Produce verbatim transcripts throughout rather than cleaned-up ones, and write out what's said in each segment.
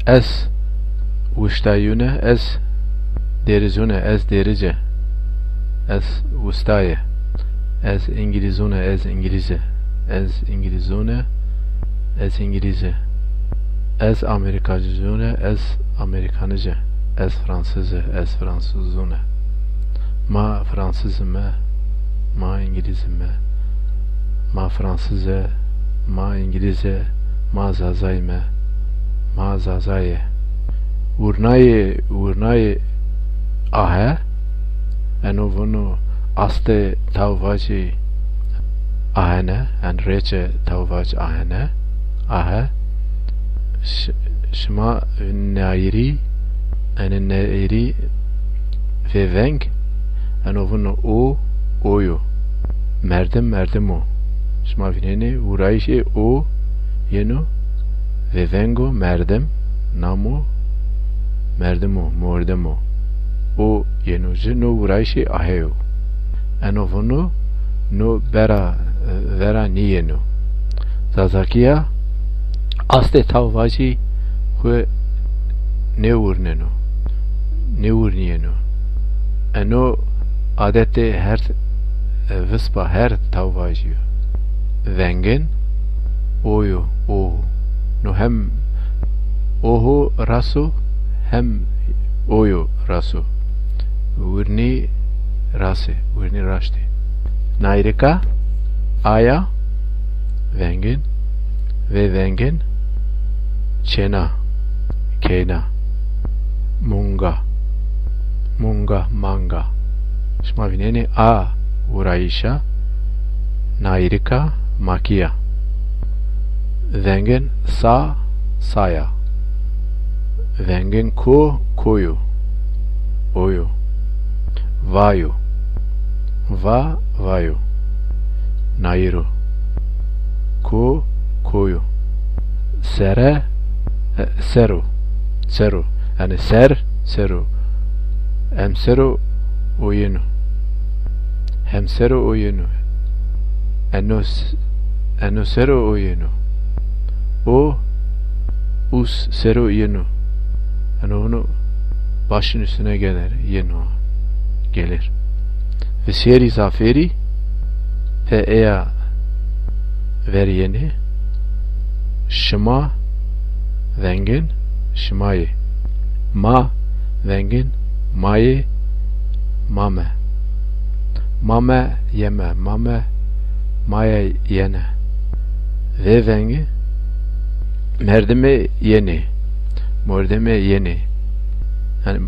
Ez wiştayune, ez dêrizune, ez dêrice. Ez wiştaye. Ez îngilîzune, ez îngilîze. Ez îngilîzune, ez îngilîze. Ez amerîkacizune, ez amerîkanice. Ez fransîze, ez fransîzune. Ma fransîzime, ma îngilîzime. Ma fransîze, ma îngilîze, ma zazayme, ma zazaye. Wurnayê, wurnayê ahe, eno vûno astê taw vacî ahene, en rêçe taw vac ahene, ahe. Ş-, şima nayîrî, enê nayîrî vêveng, eno vûno o, o yo. Merdim, merdim o. Şima vînenê, wurayîşê o yeno vêveng o, merdim, nam o, merdim o, mordem o. O yeno ci, no wurayîşê ahe yo. Eno vûno, no bera, vera nîyeno. Zazakîya astê taw vacî xwu nêwurneno, nêwurnîyeno. Eno adetê her, e, vispa her taw vacî yo. Vengin, o yo, o. No hem oho ras o, hem o yo ras o. Wurnî ras ê, wurnî raşt ê. Nayrika, aya, vengin, vêvengin, çêna, keyna, munga, munga, manga. Şima vînenê a wurayîşa nayrika makî ya. Vengin sa, saya. Vengin ko, ko yo, o yo. Va yo. Va, va yo. Nayîr o. Ko, ko yo. Sere, e, ser o. Ser o. Yanî ser, ser o. Hemser o, o yeno. Hemser o, o yeno. Eno s-, eno ser o, o yeno. O, us ser o yeno. Eno vûno başın üstüne gelir, yeno. Gelir. Visêrî zafêrî, pe eya ver yenê. Şima vengin, şima yê. Ma vengin, ma yê, ma me. Ma me yeme, ma me, ma ye yene. Vêvengî, merdimê yenê, mordemê yenê. Yanî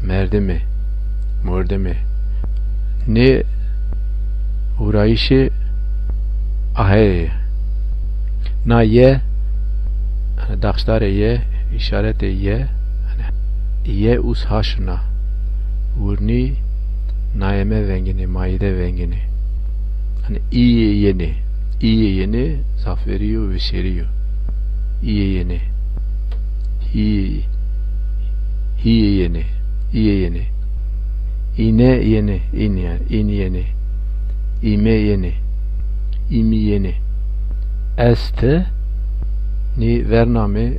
merdimê, mordemê. Nê wurayîşê aheyê. Na ye, yanî daxşdarê ye, îşaretê ye, yanî ye us ha şuna. Wurnî nayeme venginê, mayîde venginê. Yanî îyê yenê. Îyê yenê, zafêrî yo, vişêrî yo. Îyê yenê. Hîyê, hîyê yenê. Îyê yenê. Îne yenê. În yanî. În yenê. Îme yenê. Îmî yenê. Ez ti nî vernamê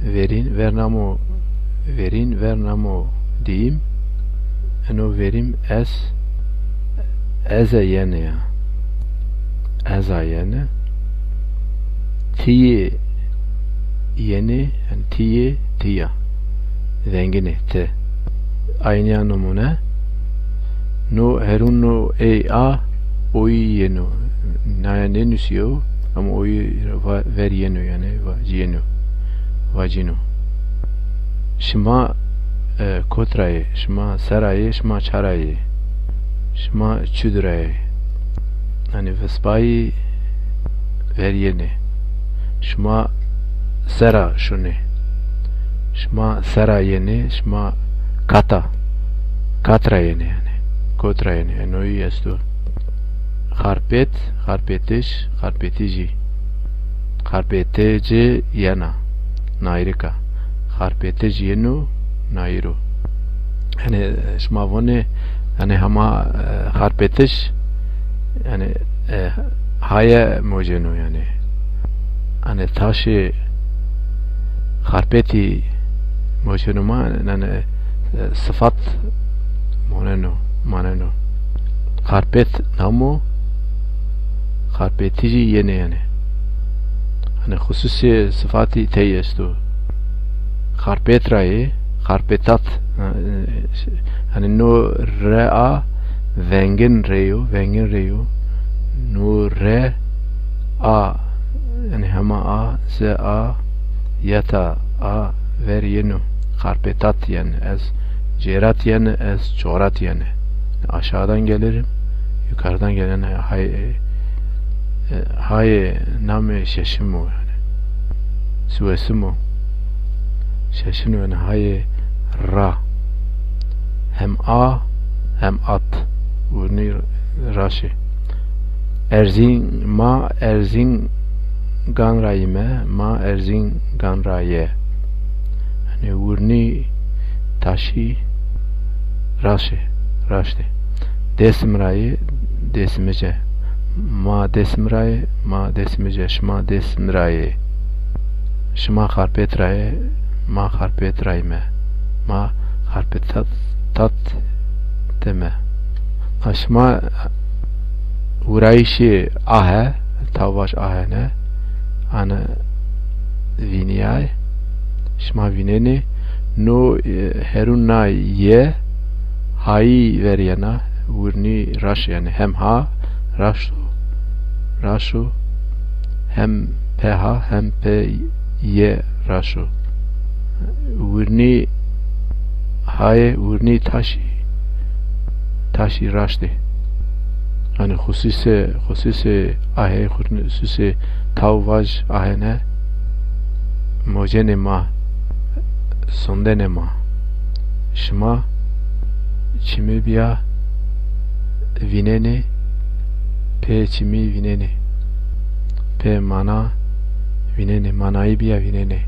verîn, vernamo verîn, vernamo dîyîm. Eno verîm ez, ez a yenê ya. Ez a yenê. Ti yê yenê, yanî ti yê, ti ya. Vengin ê, ti. Aynîya nimûne. No herûn no ey a, oyî yeno. Naya nênusîyo, ama oyî va-, ver yeno, yanî vacîyeno. Vacîno. Şima, e, kot ra yê, şima sera yê, şima ça ra yê, şima çi di ra yê. Yanî vispayî ver yenê. Şima sera şunê. Şima sera yenê, şima kata. Kat ra yenê yanî. Kot ra yenê. Enoyî esto. Xarpêt, xarpêtiş, xarpêtijî. Xarpêtici yena. Nayrika. Xarpêtij yeno, nayîr o. Yanî, e, şima vonê, yanî hema, e, xarpêtiş, yanî, e, haye moceno yanî. Yanî taşê, Xarpêtî moceno ma, yanî, e, sifat moneno, maneno. Xarpêt nam o, xarpêtî jî yenê yanî. Hanî xusûsê sifatî tey esto. Xarpêt ra yê, xarpêtat, e, yanî no re a vengin rê yo, vengin rê yo. No re a, yanî hema a, ze a, yeta a ver yeno. Xarpêtat yen, ez cêrat yen, ez çorat yen. Aşağıdan gelirim, yukarıdan gelen hay, e, e, hay namê şeşim o yanî. Suesim o. Şeşim o yanî hay ra. Hem a, hem at. Vurnî raşî. Erzîn, ma Erzîngan ra yîme, ma Erzîngan ra yê. Yanî vurnî taşî raşî, raştî. Dêsim ra yê, Dêsimice. Ma Dêsim ra yê, ma Dêsimice. Şima Dêsim ra yê. Şima Xarpêt ra yê, ma Xarpêt ra yîme. Ma Xarpêtat, tat dime. A şima vurayîşê ahe, taw vaj ahene, ane vînîyay, şima vînenê, no, e, herûn na ye, hayî ver yena, vurnî raş yanî, hem ha, raşt o, raş o, hem pe ha, hem pe ye raş o. Vurnî hayê, vurnî taşî, taşî raştê. Hanî xusûsê, xusûsê ahê, xusûsê taw vaj ahene, mocenê ma, sondenê ma. Şima çimî bîya vînenê, pê çimî vînenê. Pê mana vînenê, manayî bîya vînenê.